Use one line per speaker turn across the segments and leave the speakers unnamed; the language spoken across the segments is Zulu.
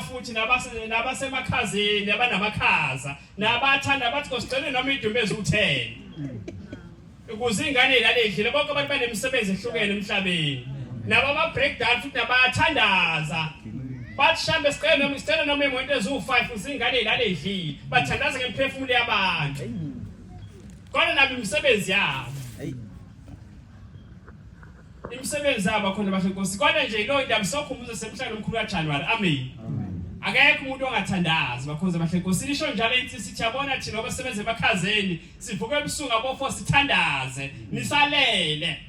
futhi nabasemakhazeni abanamakhaza nabathanda bathi kosicela noma idumbe eziwu-10 ukuze ingane ilale idlile. Bonke abantu banemisebenzi ehlukene emhlabeni, nabo ama-breakdown futhi nabayathandaza bathi shambe sicela noma sicela noma imoto eziwu-5 ukuze ingane ilale idlile. Bathandaza ngemphefumulo yabantu, kodwa nabo imisebenzi yabo, imisebenzi yabo khona bahle Nkosi. Kodwa nje leyo ndaba sokhumbuzo semhlangano omkhulu kaJanuary. Amen. Akekho umuntu ongathandazi bakhonze bahle Nkosi. Lisho njalo insisi ithi yabona thina ngoba sebenza emakhazeni sivuka ebusuku ngabo-4 sithandaze nisalele.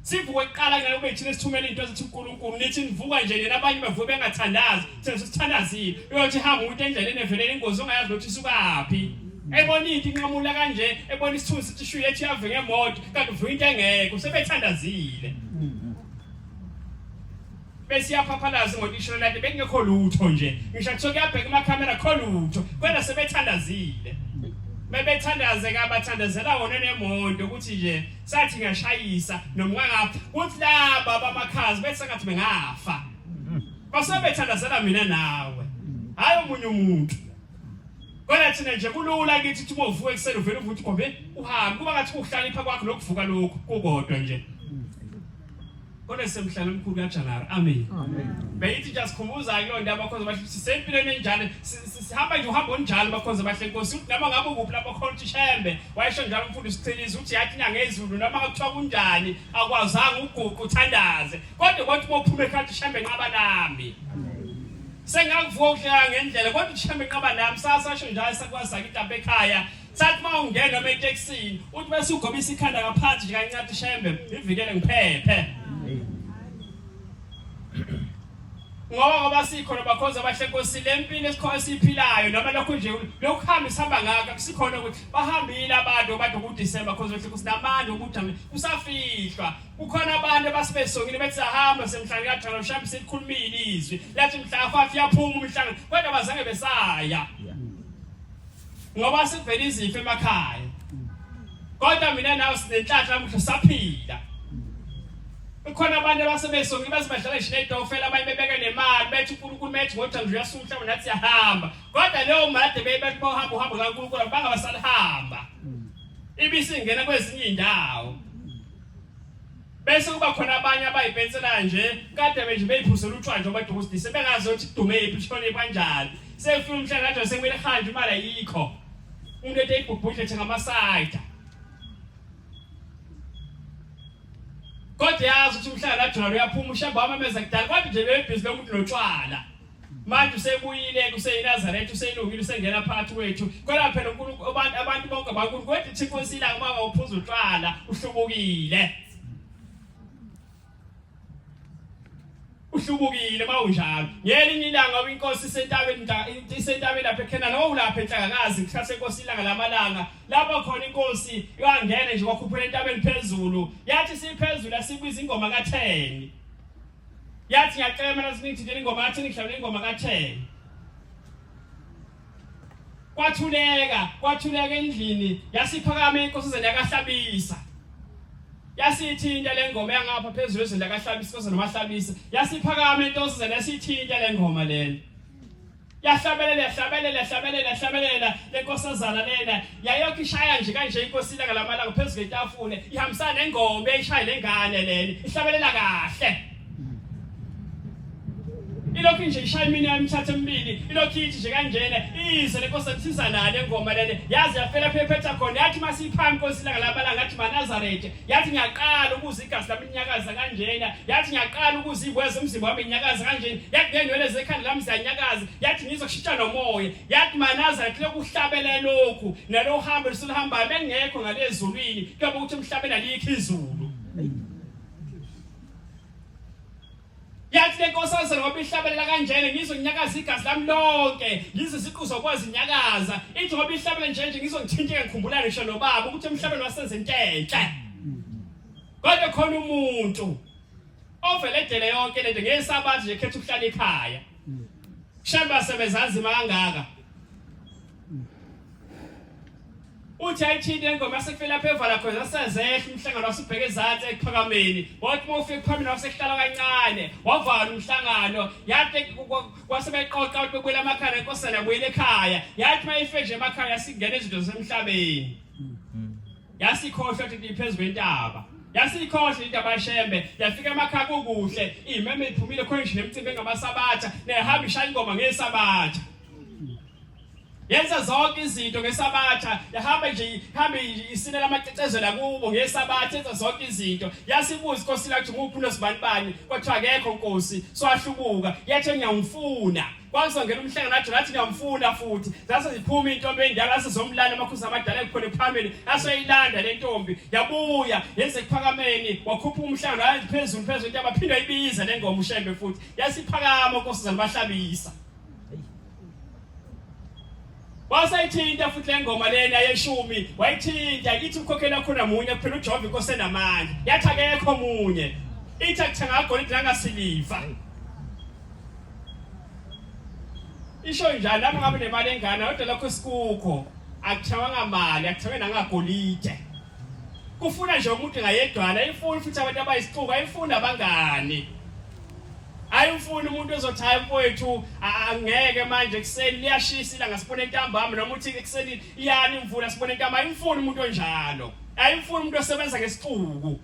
Sivuke kuqala ngeke kube thina sithumela into ezithi uNkulunkulu nithi nivuka nje nina, abanye bavuka bengathandazi, thina sesithandazile. Uyothi hamba umuntu endleleni evelela ingozi ongayazi ukuthi isukaphi. Ebona into inqamula kanje, ebona isithunzi sithi shuye ethi yave ngemoto, kanti uvuka into engekho, sebethandazile. Bese iyaphaphalaza imoto ishona lade bekungekho lutho nje. Ngisho kuthiwa kuyabheka amakhamera kho lutho, kodwa sebethandazile. Bebethandaze ka bathandazela wona nemoto ukuthi nje sathi ngiyashayisa noma ngapha kuthi laba bamakhazi bese ngathi bengafa. Basebethandazela mina nawe. Hayi omunye umuntu. Kodwa thina nje kulula kithi ukuthi uma uvuka ekuseni uvele uvuke uthi gombe uhambe, kuba ngathi kuhlonipha kwakho lokuvuka lokhu kukodwa nje. Kodwa semhlala omkhulu kaJanuary. Amen. Amen. Beyithi nje asikhumbuza kuleyo ndaba bakhonza bahle sisempilweni enjalo, sihamba nje uhambo onjalo bakhonza bahle Nkosi. Uthi noma ngabe ukuphi lapho khona uthi Shembe wayesho njalo umfundisi uChiliza uthi yathi inyanga ezulu noma kuthiwa kunjani akwazanga uguqa uthandaze. Kodwa kwathi uma uphuma ekhaya uthi Shembe nqaba nami. Sengakuvuka ukuhleka ngendlela kodwa uShembe nqaba nami. Sasasho njalo sakwazi sakitapa ekhaya. Sathi uma ungena noma etekisini uthi bese ugobisa ikhanda ngaphansi nje kancane Shembe ivikele ngiphephe. Ngoba sikhona bakhonza abahle Nkosi le mpilo esikhona esiyiphilayo noma lokhu nje lokuhamba isihamba ngakho kusikhona ukuthi bahambile abantu abantu kuDecember khonza ukuthi kusinamandla ukuthi kusafihlwa kukhona abantu abasibesongile bethi sahamba semhlangano kaJohn Shambi selikhulumile izwi lathi mhla fafi yaphuma umhlangano kodwa bazange besaya ngoba sivele izifo emakhaya. Kodwa mina nawe sinenhlanhla namuhla saphila. Kukhona abantu abasebesongile baze badlala nje ney'tokfela abanye bebeke nemali bethi uNkulunkulu methi ngothando uyasuka umhlaba nathi siyahamba. Kodwa leyo mali ade beyibethi bohamba uhambo kaNkulunkulu bangabasalihamba. Ibisingena kwezinye iy'ndawo. Bese kuba khona abanye abayipensela nje kade benje beyiphuzela utshwala nje obadukusidise sebengazi ukuthi kudume yiphi ishone kanjani. Sekufika umhlanga kanje sekumele hanjwe imali ayikho. Umuntu ethi eyibhubhudle nje ngamasayida. Kodwa yazi ukuthi umhlanga lajona uyaphuma ushamba wamemeza kudala kodwa nje bebhizi lo muntu notshwala. Manje usebuyile kuseyiNazaretha uselungile usengena phakathi kwethu. Kodwa phela uNkulunkulu abantu bonke baNkulunkulu kodwa ithi inkosi ilanga uma uphuza utshwala uhlubukile. Uhlubukile mawunjalo. Ngelinye ilanga inkosi isentabeni isentabeni lapha eKhenana wawulapha enhlangakazi ngesikhathi senkosi ilanga lamalanga lapho khona inkosi yangena nje kwakhuphela entabeni phezulu yathi siphezulu asibiza ingoma ka10. Yathi ngiyacela mina siningithintele ingoma yathi ngihlabele ingoma ka-10. Kwathuleka, kwathuleka endlini, yasiphakama inkosazana yakaHlabisa. Yasithinta le ngoma yangapha phezulu ezweni lakaHlabisa, inkosazana uMahlabisa. Yasiphakama inkosazana yasithinta le ngoma lena. Yahlabelela yahlabelela yahlabelela yahlabelela lenkosazana lena yayokhu ishaya nje kanje inkosi ilanga lamalanga phezu kwetafule ihambisana nengoma eyishaya lengane lena ihlabelela kahle. Ilokhu nje ishaya imini emithathu emibili ilokhu ithi nje kanjena ize lenkosi ethiza nale ngoma lena yaze yafela phephetha khona yathi masiphambi inkosi ilanga lamalanga yathi maNazaretha yathi ngiyaqala ukuza igazi lami linyakaza kanjena yathi ngiyaqala ukuza iy'ngwezi umzimba wami inyakaza kanjena yathi ney'nwele zekhanda lami ziyanyakaza yathi ngizokushintsha nomoya yathi maNazaretha lokuhlabela lokhu nalo hambo esiluhambayo bengekho ngale ezulwini kuyobe ukuthi emhlabeni alikho izulu. Yathi le nkosazana ngoba ihlabelela kanjena ngizonyakaza igazi lami lonke ngizwe isiqu zokwazi inyakaza ithi ngoba ihlabela nje nje ngizongithinteka ngikhumbula ngisho nobaba ukuthi emhlabeni wasenze into enhle. Kodwa khona umuntu ovele edele yonke lento ngesabatha nje khetha ukuhlala ekhaya. Shemba sebenza nzima kangaka. Uthi ayithinte lengoma yasekufela lapha evala khona sasezehla umhlangano wasubheke ezansi ekuphakameni. Wathi uma ufika ekuphakameni wasekuhlala kancane wavala umhlangano yathi kwase beqoqa ukuthi bebuyela emakhaya nenkosana yabuyela ekhaya yathi uma ife nje emakhaya singena izinto zasemhlabeni. Yasikhohlwa ukuthi iphezu kwentaba. Yasikhohlwa indaba yashembe yafika emakhaya kukuhle imeme iphumile khona nje nemicimbi engamasabatha nehamba ishaya ingoma ngesabatha. Yenza zonke izinto ngesabatha, yahamba nje ihambe isinela amacecezela kubo ngesabatha, yenza zonke izinto. Yasibuza inkosi la ukuthi nguphi unosibanibani, kwathiwa akekho nkosi, swahlubuka. Yathi ngiyamfuna. Kwakuzongena umhlangano athi nathi ngiyamfuna futhi. Zase ziphuma intombi endala asezomlanda amakhosi amadala ekukhona ephameni, asoyilanda le ntombi. Yabuya yenze ekuphakameni, wakhupha umhlangano ayi phezulu phezulu into abaphinda ibiza le ngoma uShembe futhi. Yasiphakama unkosazana bahlabisa. Wasayithinta futhi le ngoma lena yeshumi, wayithinta ithi ukhokhela khona munye kuphela uJehova inkosi enamandla. Yathi akekho munye. Ithi akuthenga golide nangasiliva. Isho njani lapho ngabe nemali engana kodwa lokho sikukho akuthengwanga mali akuthengwe nangagolide. Kufuna nje umuntu ngayedwana, ayifuni futhi abantu abayisixuku, ayifuni abangani. Ayimfuni umuntu ozothi hayi mfowethu angeke manje ekuseni liyashisa ilanga sibone ntambama noma uthi ekuseni iyani imvula sibone ntambama. Ayimfuni umuntu onjalo. Ayimfuni umuntu osebenza ngesixuku.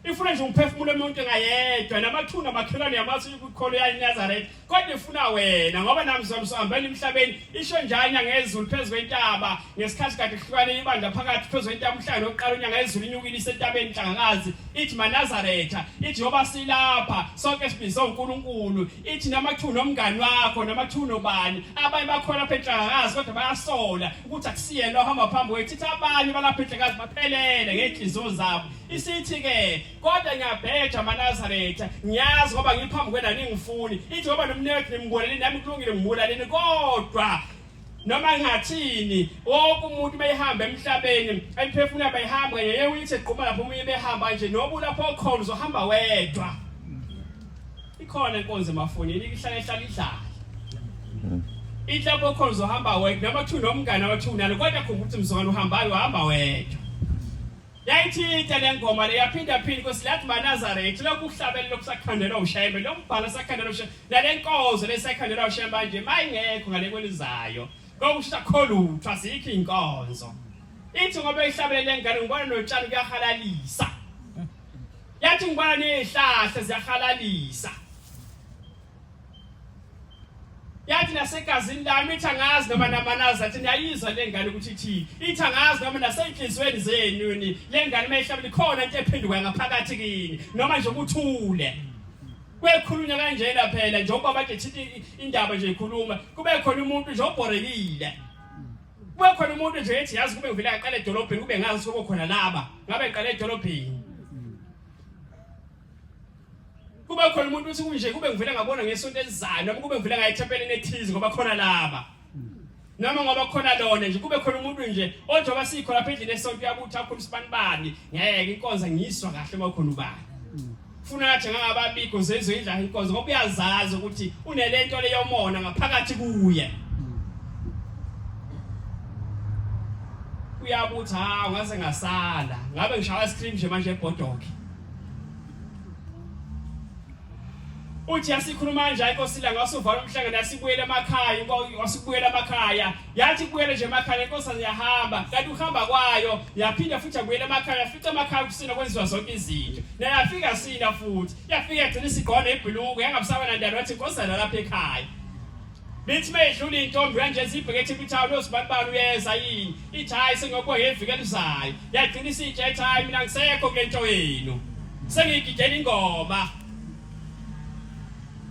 Ifuna nje umphefumulo womuntu ngayedwa namathuna makhelwane yamathi ukukholo yayiNazaretha kodwa ifuna wena ngoba nami zomsihambela emhlabeni isho njani ngezulu phezu kwentaba ngesikhathi kade kuhlukane ibandla phakathi phezu kwentaba umhlangano wokuqala unyanga ezulu inyukile isentabeni inhlangakazi ithi maNazaretha ithi ngoba silapha sonke sibizwe uNkulunkulu ithi namathuna omngani wakho namathuna obani abanye bakhona lapha enhlangakazi kodwa bayasola ukuthi akusiyena ohamba phambi kwethu ithi abanye balapha enhlangakazi baphelele ngey'nhliziyo zabo isithi ke kodwa ngiyabheja amaNazaretha ngiyazi ngoba ngiphambi kwena ningifuni ithi ngoba nomnewethu nimbonele nami kulungile ngibulaleni kodwa noma ngingathini wonke umuntu beyihamba emhlabeni emphefumula bayihamba kanye yeke uyithi egquma lapho omunye behamba nje noba ulapho okhona uzohamba wedwa ikhona inkonzo emafonini ihlale ihlale idlala ithi lapho khona uzohamba wedwa noma kuthiwa nomngane wathi unalo kodwa khumbula ukuthi mzukwane uhambayo uhamba wedwa Yayithinta le ngoma le yaphinda phinda inkosi lathi maNazaretha lokhu kuhlabelela okusakhandelwa uShembe lo mbhalo osakhandelwa uShembe nale nkonzo lesakhandelwa uShembe manje mayingekho ngale kwelizayo kokusho akho lutho asikho inkonzo ithi ngoba ihlabelele lengane ngibona notshani kuyahalalisa yathi ngibona nezihlahla ziyahalalisa Yathi nasegazini lami ithi angazi noma namanazi athi niyayizwa le ngane ukuthi ithini. Ithi angazi noma nasey'nhliziyweni zenu ni le ngane uma ihlabela ikhona into ephenduka ngaphakathi kini noma nje kuthule. Kwekhulunywa kanjena phela njengoba manje thinta indaba nje ikhuluma kube khona umuntu nje obhorekile. Kube khona umuntu nje ethi yazi kube ngivele ngaqala edolobheni kube ngazi kube khona laba ngabe ngiqale edolobheni. Kube khona umuntu uthi kunje kube ngivele ngabona ngesonto elizayo noma kube ngivele ngaye ethempelini ethize ngoba khona laba. Noma ngoba khona lona nje kube khona umuntu nje ojoba sikho lapha endlini esonto uyabutha akhulu sibanibani ngeke inkonzo ngiyiswa kahle uma khona ubani. Funa ngathi ngangababikho zezoyidla inkonzo ngoba uyazazi ukuthi unelento leyomona ngaphakathi kuye. Uyabutha hawu ngaze ngasala ngabe ngishaya ice cream nje manje ebhodoke. Uthi yasikhuluma kanje inkosi ilanga wasuvala umhlangano yasibuyela emakhaya wasibuyela emakhaya yathi kubuyele nje emakhaya inkosi yahamba kanti uhamba kwayo yaphinda futhi yabuyela emakhaya yafica emakhaya kusina kwenziwa zonke izinto nayafika sina futhi yafika yagcina isigqona nebhuluku yangabusaba nandaba wathi inkosana lapha ekhaya Bithi mayidlula intombi kanje zibheke ethi ukuthi hawu losibani uyeza yini ithi hayi sengiyobuya ngeviki elizayo yagcina isitsha ethi hayi mina ngisekho kule nto yenu sengiyigidela ingoma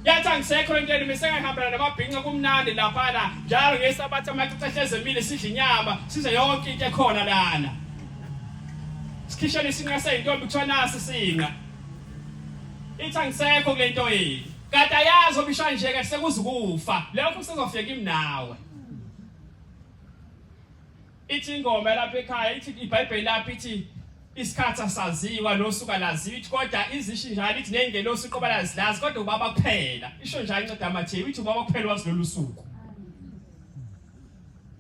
yathi angisekho le nto yenu mina sengihambela namabhinca kumnandi laphana njalo ngesabatha amacici ahlezi emile sidla inyama size yonke into ekhona lana sikhishele isinqa seyintombi kuthiwa nasi isinqa ithi angisekho kule nto yenu Kanti ayazi obisha nje ke sekuzukufa. Lokho kusezofika kimi nawe. Ithi ingoma lapha ekhaya ithi iBhayibheli lapha ithi isikhathi asaziwa nosuku alaziwa ithi kodwa izisho njalo ithi nengelosi uqoba lazilazi kodwa ubaba kuphela isho njalo incwadi yaMathewu ithi ubaba kuphela wazi lolu suku.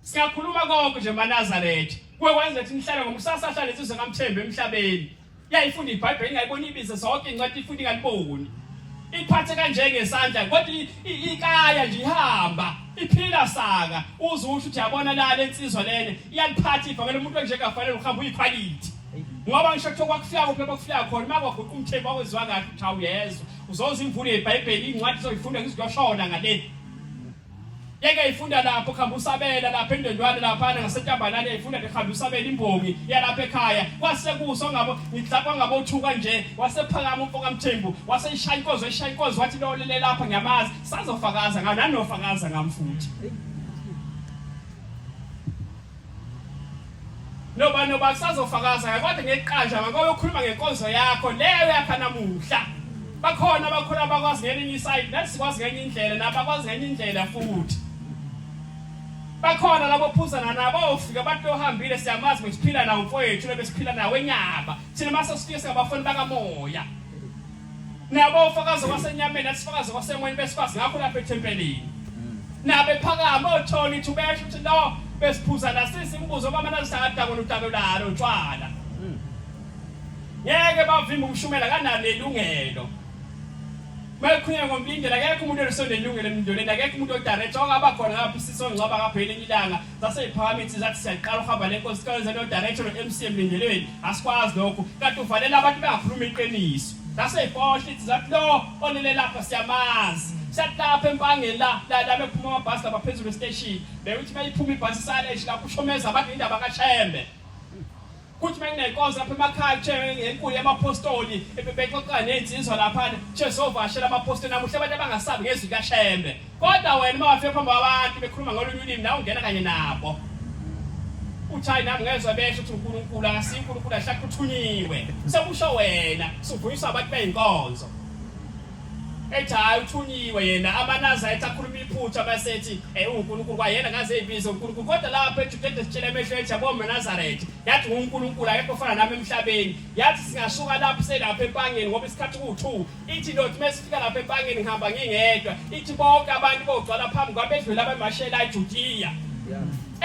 Siyakhuluma konke nje maNazaretha. Kuye kwenza ukuthi nihlale ngokusasa hlale insizwa kaMthembu emhlabeni. Yayifunda iBhayibheli ingayiboni ibize zonke incwadi ifunda ingaliboni. Iphathe kanje ngesandla kodwa ikaya nje ihamba iphila saka uze usho ukuthi yabona la lensizwa lene iyaliphatha ivangeli umuntu onjengafanele uhamba uyikhwalithi ngoba ngisho kuthiwa kwakufika kuphi bakufika khona uma kwaguqa umthembu wakwenziwa kahle ukuthi awuyezwa uzoza imvulo yebhayibheli incwadi uzoyifunda ngizoyoshona ngale Yeke ifunda lapho khamba usabela lapha endwendwane laphana ngasentambanane ifunda nje khamba usabela imbongi yalapha ekhaya kwase kuso ngabo ngidlapha ngabothuka nje wasephakama umfo kaMthembu waseyishaya inkozo eshaya inkozo wathi lo lele lapha ngiyamazi sazofakaza ngawo nanofakaza ngami futhi Noba noba kusazofakaza kodwa ngeqanja ngoba ukhuluma ngenkonzo yakho leyo yakha namuhla. Bakhona abakhona abakwazi ngelinye isayidi nathi sikwazi ngenye indlela nabakwazi ngenye indlela futhi. Bakhona labo phuzana nabo ofika bathi ohambile siyamazi besiphila nawo mfowethu lebesiphila nawe enyaba. Thina mase sifike singabafoni bakamoya. Nabo ofakazi kwasenyameni nathi sifakazi kwasemoyeni besikwazi ngakho lapha ethempelini. Nabe phakama otholi ithi ubesho ukuthi no besiphuza nasisi imibuzo obama nazisakadakwa nodako lalo utshwala. Ngeke bavimbe ukushumela kanalo ilungelo. Mayikhulunywa ngomlindelo akekho umuntu onesonelungelo emlindoleni akekho umuntu odirect ongaba khona ngapha usisongcwaba ngapha elinye ilanga Saseyiphakamisa zathi siyaqala ukuhamba le nkosi sikwenza no director no MC emlindelweni asikwazi lokho kanti uvalela abantu bengakhuluma iqiniso saseyibosha ithi zathi lo olele lapha siyamazi sathi lapha empangeni la la la bephuma amabhasi lapha phezulu estation bekuthi mayiphuma ibhasi sale lapho ushomeza abantu indaba kaShembe Kuthi mekunenkonzo lapha emakhaya kuthiwe ngenkulu yamapostoli bexoxa nezinsizwa laphana kuthiwe sovashela amapostoli namuhla abantu abangasabi ngezwi kaShembe kodwa wena uma wafika phambi kwabantu bekhuluma ngolunye ulimi nawe ungena kanye nabo uthi hayi nami ngezwa besho ukuthi uNkulunkulu akasiyo uNkulunkulu ahlakhe uthunyiwe sekusho wena suvuyiswa abantu beyinkonzo ethi hayi uthunyiwe yena amanazaretha akhuluma iphutha masethi eh uNkulunkulu kwayena ngaze eyibize uNkulunkulu kodwa lapha eJuda sitshela emehlo ethi yabo manazaretha yathi uNkulunkulu akekho ofana nami emhlabeni yathi singasuka lapho selapha empangeni ngoba isikhathi ku2 ithi ndothi mesifika lapha empangeni ngihamba ngingedwa ithi bonke abantu bogcwala phambi kwami bedlula abemashela eJudiya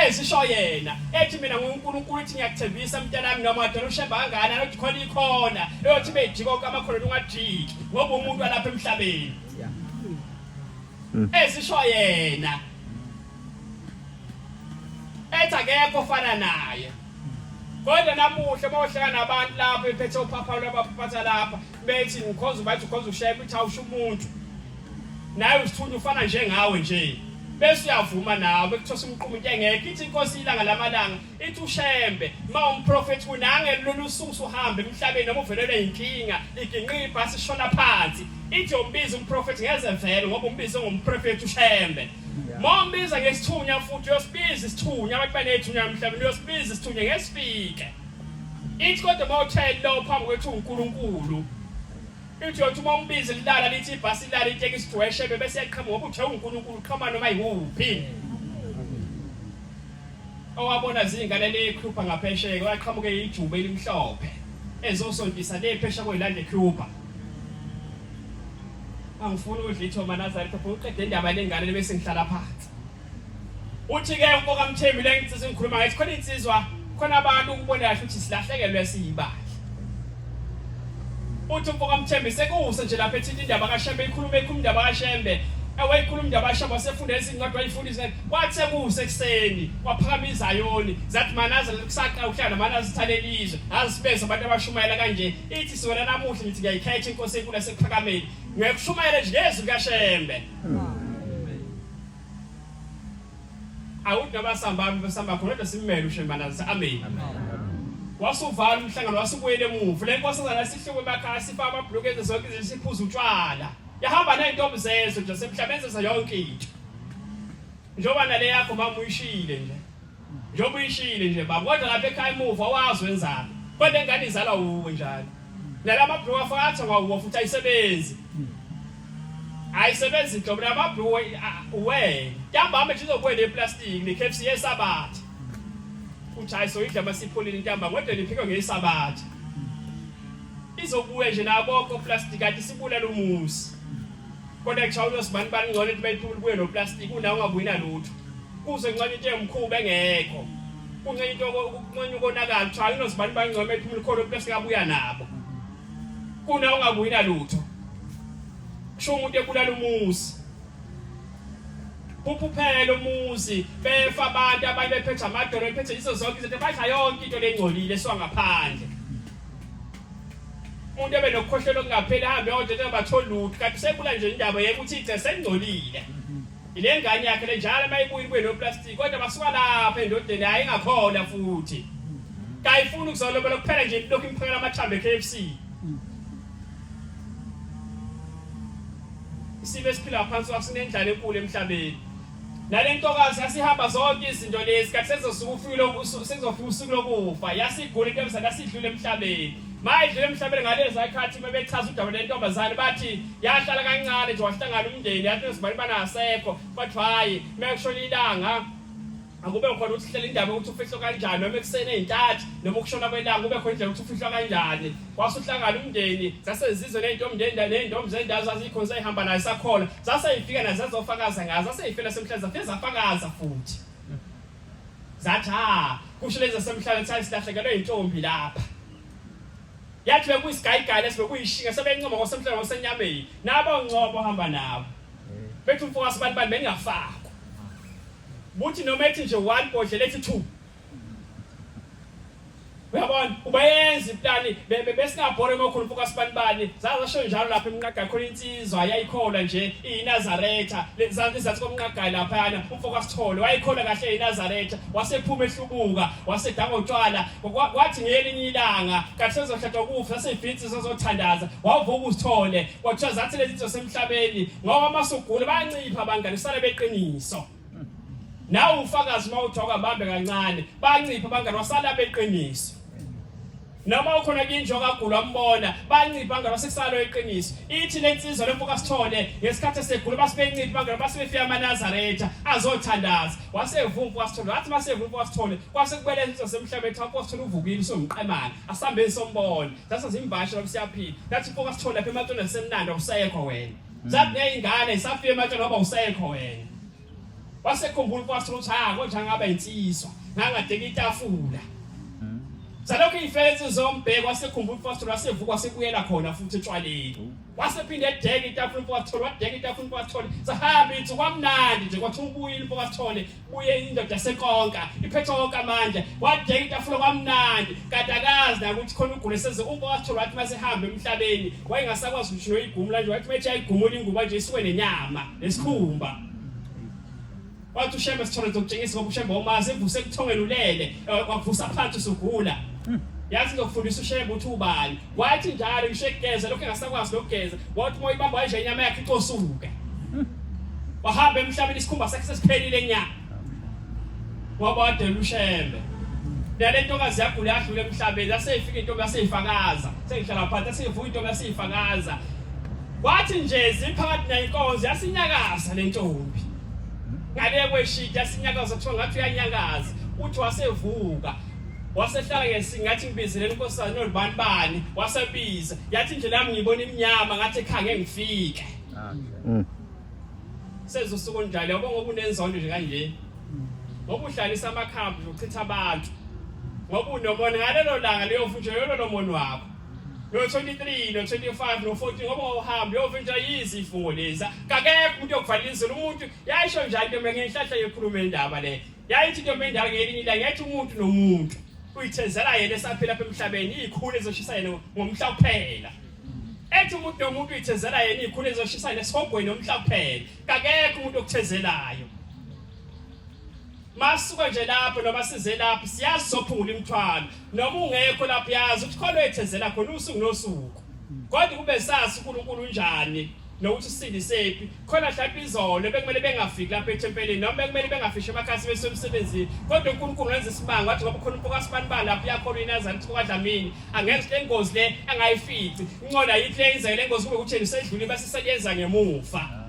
ezisho yena ethi mina nguNkulunkulu ithi ngiyakuthembisa mntanami noma wadala ushemba kangakanani uthi khona ikhona eyothi bejika konke amakhono ungajiki ngoba umuntu walapha emhlabeni ezisho yena ethi akekho ofana naye kodwa namuhla uma uhleka nabantu lapha bephethe uphapha lwabaphatha lapha bethi ngikhonza bathi ukhonza ushembe uthi awusho umuntu naye usithunywa ufana njengawe nje bese uyavuma nawe bekuthosa umqumo into engekho ithi inkosi ilanga lamalanga ithi ushembe uma umprofethi kunange lolu suku uhambe emhlabeni noma uvelelwe inkinga iginqi ibhasi ishona phansi ithi umbiza umprofethi ngeze vele ngoba umbize ngomprofethi ushembe uma umbiza ngesithunywa futhi uyosibiza isithunywa abantu banethunywa emhlabeni uyosibiza isithunywa ngesifike ithi kodwa uma uthe lo phambi kwethu uNkulunkulu Ithi uyothi uma umbiza lilala lithi ibhasi lilala itekisi idweshe bese yaqhamuka ngoba uthe uNkulunkulu qhama noma yikuphi. Owabona zingane lekhupha ngaphesheya waqhamuke ijube elimhlophe ezosontisa le phesha kwelande Cuba. Angifuni udla ithoma Nazareth uqede indaba lengane bese ngihlala phansi. Uthi ke umfoka Mthembu le ngithi ngikhuluma ngathi khona insizwa khona abantu ukubona kahle ukuthi silahlekelwe siyibandla. Uthi umfoka Mthembu sekuse nje lapha ethinta indaba kaShembe ikhuluma ikhuluma indaba kaShembe ewayikhuluma indaba kaShembe wasefunda izincwadi wayifunda izincwadi kwathi sekuse ekuseni kwaphakama izayoni zathi manaza kusaqa uhlala manaza ithalele izwe azisibeze abantu abashumayela kanje ithi siwena namuhla ngithi ngiyayikhetha inkosi enkulu yasekuphakameni ngiyakushumayela nje ngezwi kaShembe Awuthi noma sihamba sihamba khona kodwa simmele uShembe amen. Wasuvala umhlangano wasubuyela emuva. Le nkosazana sihluke emakhaya sifaka amabhuluku enze zonke izinto siphuza utshwala. Yahamba nezintombi zezwe nje semhlabeni zenza yonke into. Njengoba nale yakho mama uyishiyile nje. Njengoba uyishiyile nje baba kodwa lapha ekhaya emuva wazi wenzani. Kodwa ingane izalwa wuwe njalo. Nalama bhuluku afaka athengwa wuwo futhi ayisebenzi. Ayisebenzi nhlobo lamabhuluku we. Ntambama nje izobuya neplastic neKFC yesabatha. Uthi hayi soyidla masipholile intambama kodwa niphike ngesabatha. Izobuya nje nabo konke oplastic kanti sibulala umuzi. Kodwa kuthiwa uyosibani bani ngcono ukuthi bayiphule ubuye noplastic unawo ungabuyi nalutho. Kuze kuncane into emkhuba engekho. Kuncenye into kuncenye ukonakala kuthiwa inozibani bangcome ephumula ukholo bese kabuya nabo. Kuna ungabuyi nalutho. Kusho umuntu ebulala umuzi. Kuphuphela umuzi befa abantu abanye bephethe amadolo bephethe izo zonke izinto badla yonke into lengcolile esuka ngaphandle. Umuntu ebe nokukhohlela okungapheli ahambe odokotela bathole lutho kanti usebula nje indaba yekuthi igce sengcolile. Ile ngane yakhe le njalo uma ibuya ibuye noplastic kodwa basuka lapha endodeni hayi ingakhona futhi. Kayifuni ukuzolobola kuphela nje lokhu imphakela amathambo e-KFC. Isimo esiphila phansi kwasinendlala enkulu emhlabeni. Nale ntokazi yasihamba zonke izinto lezi kanti sezosuka ufike sezofika usuku lokufa yasigula intombazane yasidlula emhlabeni. Mayidlula emhlabeni ngalezi ikhathi bebechaza udaba lentombazane bathi yahlala kancane nje wahlangana umndeni yathi nezibani banasekho bathi hayi mekushona ilanga akube khona ukuthi hlela indaba ukuthi ufihlwa kanjani noma ekuseni ezintathu noma ukushona kwelanga kube khona indlela ukuthi ufihlwa kanjani wasuhlangana umndeni zasezizwe nezintombi ndendawo nezintombi zendawo zazikhona zayihamba nayo sakhona zaseyifika nazo zazofakaza ngazo zaseyifela semhlabeni zafike zafakaza futhi zathi ha kusho lezi zasemhlabeni sayisilahlekelwe intombi lapha yathi bekuyisigayigaya lesi bekuyishinga sebencoma ngosemhlabeni ngosenyameni nabo ncobo hamba nabo bethi umfowasi bani bani bengafakwa Buthi noma ethi nje one bhodlela ethi two. Uyabona ubayenza iplani besingabhore mokhulu mfoka sibanibani zazasho njalo lapha emnqagayi khona insizwa yayikholwa nje iyiNazaretha lezansi komnqagayi laphayana umfoka Sithole wayikholwa kahle iyiNazaretha wasephuma ehlubuka wasedanga utshwala kwathi ngelinye ilanga kanti sezohlatshwa ukufa seseyibhinsi sezothandaza wavuka uSithole kwathiwa zathi lezi zinto semhlabeni ngoba masugula bayancipha abangani usale beqiniso nawe ufakazi uma uthi awukabambe kancane bancipha abangani wasala beqiniso noma ukhona kinje okagula ambona bancipha abangani wasekusalo iqiniso ithi lensizwa lemfoka sithole ngesikhathi esegula basibencipha abangani basebefika amaNazaretha azothandaza wasevuma umfoka sithole wathi masevuma umfoka sithole kwase kubele insizwa semhlabeni umfoka sithole uvukile usomqemane asambeni sombona Sase zimbasha lapho siyaphila. Ngathi mfoka sithole lapha ematshona semnandi awusekho wena. Zathi nezingane safika ematshona ngoba usekho wena. Wasekhumbula mfoka sithole ukuthi ha konje ngaba insizwa. Ngangadeka itafula. Salokhu ifensi zombheko wasekhumbula mfoka sithole wasevuka wasebuyela khona futhi etshwaleni. Wasephinde edeka itafula mfoka Sithole wadeka itafula mfoka Sithole sahamba insuku kwamnandi nje kwathi ubuyile mfoka Sithole buye indoda sekonka iphethe wonke amandla wadeka itafula kwamnandi kanti akazi nakuthi khona ugule seze umfoka Sithole wathi masehamba emhlabeni wayengasakwazi ngisho noyigumula nje wathi methi ayigumula ingubo nje isuke nenyama nesikhumba wathi uShembe Sithole ngizokutshengisa ngoba uShembe umazi evuse ekuthongeni ulele eh, wakuvusa phansi usugula yazi ngizokufundisa uShembe ukuthi ubani wathi njalo ngisho ekugeza lokho engasakwazi lokugeza wathi uma uyibamba nje inyama yakhe icosuke wahamba emhlabeni isikhumba sakhe sesiphelile nya wabadela uShembe nale ntokazi yagula yadlula emhlabeni yaseyifika intombi yaseyifakaza sengihlala phansi yasivuka intombi yaseyifakaza Wathi nje ziphakathi nenkonzo yasinyakaza le ntombi. Ngale kweshidi yasinyakaza kuthiwa ngathi uyanyakaza. Uthi wasevuka. Wasehlala ngesingathi ngibizele inkosazana nolubani bani wasebiza. Yathi nje lami ngibona iminyama ngathi ekhaya ngeke ngifike. Mm. Sezosuku onjalo yabo ngoba unenzondo nje kanje. Ngoba uhlalisa amakhambi uchitha abantu. Ngoba unomona ngalelo langa leyo futhi yolo lomono wakho. no-23 no-25 no-14 ngoba wawuhamba uyovinjwa yizifungo lezi kakekho umuntu yokuvalela izulu umuntu yayisho njalo into ngenhlahla yekhuluma indaba le yayithi into endala ngelinye ilanga yathi umuntu nomuntu uyithezela yena esaphila apha emhlabeni izikhulu ezoshisa yena ngomhla kuphela ethi umuntu nomuntu uyithezela yena izikhulu ezoshisa yena esihogweni ngomhla kuphela kakekho umuntu okuthezelayo Masuka nje lapho noma size lapho siyazi sophungula imithwalo noma ungekho lapho yazi ukuthi khona oyethezela khona usuku nosuku kodwa kube sazi uNkulunkulu unjani nokuthi usindisephi khona mhlawumbe izolo bekumele bengafiki lapha ethempelini noma bekumele bengafishi emakhasi besemsebenzini kodwa uNkulunkulu wenza isimanga wathi ngoba khona umfoka sibanibani lapho uyakholwa iNazaretha kwaDlamini angenza le ngozi le angayifici incola yithi le yenzeke le ngozi kube ukuthi yena usedlule bese seliyenza ngemuva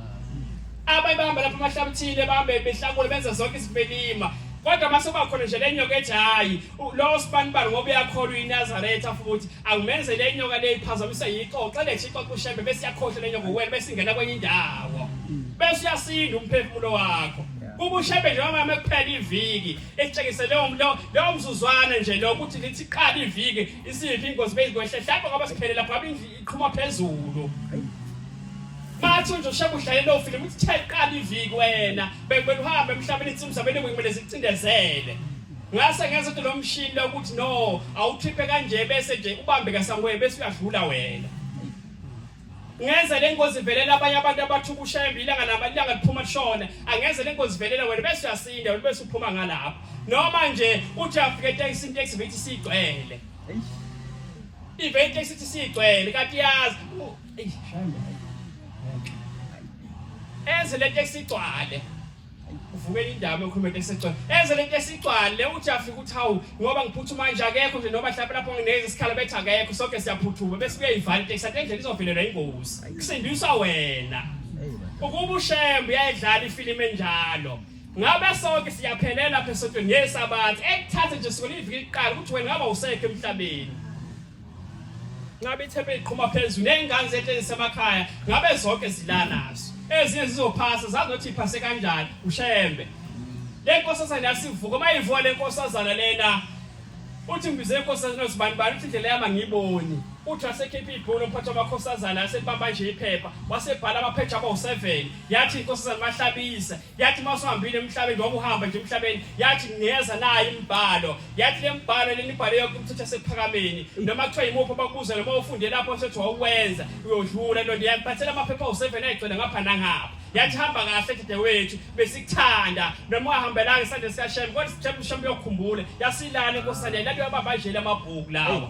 Abanye bahamba lapha emahlabuthile bahambe behlakule benza zonke izibelima. Kodwa mase kuba khona nje lenyoka ethi hayi lo sibanibani ngoba uyakholwa iNazaretha futhi akumenze lenyoka le iphazamisa yixoxe lethi ixoxe uShembe bese iyakhohlwa lenyoka wena bese ingena kwenye indawo. Bese uyasinda umphefumulo wakho. Ubushebe nje mama kuphela iviki esitshengise leyo leyo mzuzwana nje lo ukuthi lithi qala iviki isiphi ingozi beyizokwehla mhlawumbe ngoba siphelele lapho ngabe indlu iqhuma phezulu. Mathi nje ushebe udlale leyo film uthi the qala iviki wena bekumele uhambe emhlabeni insimi zabelungu kumele zicindezele. Ngase ngenza ukuthi lo mshini lo ukuthi no awuthiphe kanje bese nje ubambe kasangwe bese uyadlula wena. Ngenze le ngozi ivelela abanye abantu abathuka ushembe ilanga laba ilanga liphuma lishona angenze le ngozi ivelela wena bese uyasinda wena bese uphuma ngalapho noma nje uthi afike etekisini iteksi bethi sigcwele ive iteksi ithi sigcwele kanti yazi enze le teksi igcwale uvuke indaba ekhuluma into esegcwele enze lento esigcwale uthi afika uthi hawu ngoba ngiphuthuma nje akekho nje noma mhlawumbe lapho nginezi isikhala bethi akekho sonke siyaphuthuma bese kuyayivala into ekusathe indlela izovelelwa ingozi kusindiswa wena ukuba ushembe uyayidlala ifilimu enjalo ngabe sonke siyaphelela lapha esontweni yesabatha ekuthathe nje siko liviki liqala ukuthi wena ngaba usekho emhlabeni Ngabe ithempeli liqhuma phezulu nezingane zethu ezisemakhaya ngabe zonke zila nazo. Ezinye zizophasa zazothi iphase kanjani uShembe. Le nkosazana yasivuka uma ivuka le nkosazana lena uthi ngibize inkosazana ozibani bani uthi indlela yami angiyiboni. Uthi wasekhipha ibhuku umphathi wamakhosazana asebamba nje iphepha wasebhala amapheji abawu-7 yathi inkosazana mahlabisa Yathi uma usuhambile emhlabeni njengoba uhamba nje emhlabeni, yathi ngiyeza nayo imibhalo. Yathi le mibhalo lena ibhalo yonke imithetho yasekuphakameni. Noma kuthiwa yimuphi abakubuza noma ufunde lapho sethi wawuwenza, uyodlula nto ndiyakuphathela amaphepha awu-7 ayigcwele ngapha nangapha. Yathi hamba kahle dadewethu, besikuthanda noma ungahambelanga esandleni sikaShembe kodwa sithemba uShembe uyokukhumbula. Yasilala inkosana yalala uyabamba nje lamabhuku lawa.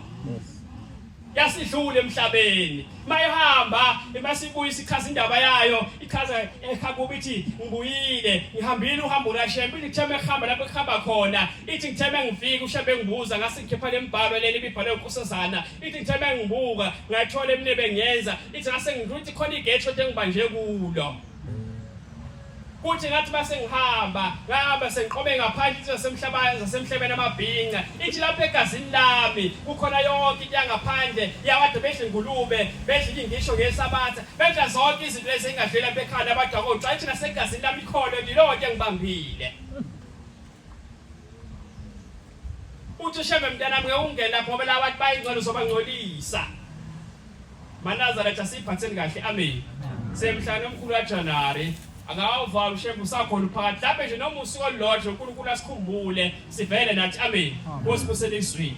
Yasidlula emhlabeni mayihamba imasibuya isichaza indaba yayo ichaza ekhakuba ithi ngibuyile ngihambile uhambo lwaShembe ithi ngithe mehamba lapho kuhamba khona ithi ngithe mengifika uShembe ngibuza ngase ngikhipha lembhalo leli ibibhalwe uNkosazana ithi ngithe mengibuka ngayithola emine bengiyenza ithi ngase ngithi khona igethi kodwa engibanje kulo Kuthi ngathi base ngihamba, ngahamba sengiqobe ngaphandle insizwa zasemhlabeni zasemhlabeni amabhinca. Ithi lapha egazini lami kukhona yonke into yangaphandle yakade bedla ingulube, bedla ingisho ngesabatha, bedla zonke izinto lezi engadlela lapha ekhanda abadakotshwa. Ithi nasegazini lami ikhona nje leyo nto engibambile. Uthi shembe mntanami ngeke ungene lapho ngoba laba bantu bayingcwele uzobangcolisa. MaNazaretha siyiphatheni kahle amen. Semhlane omkhulu kaJanuary akawuvali ushembe usakhona uphakathi mhlawumbe nje noma usuku olulodwa uNkulunkulu asikhumbule sivele nathi amen. Nkosi busele izwini.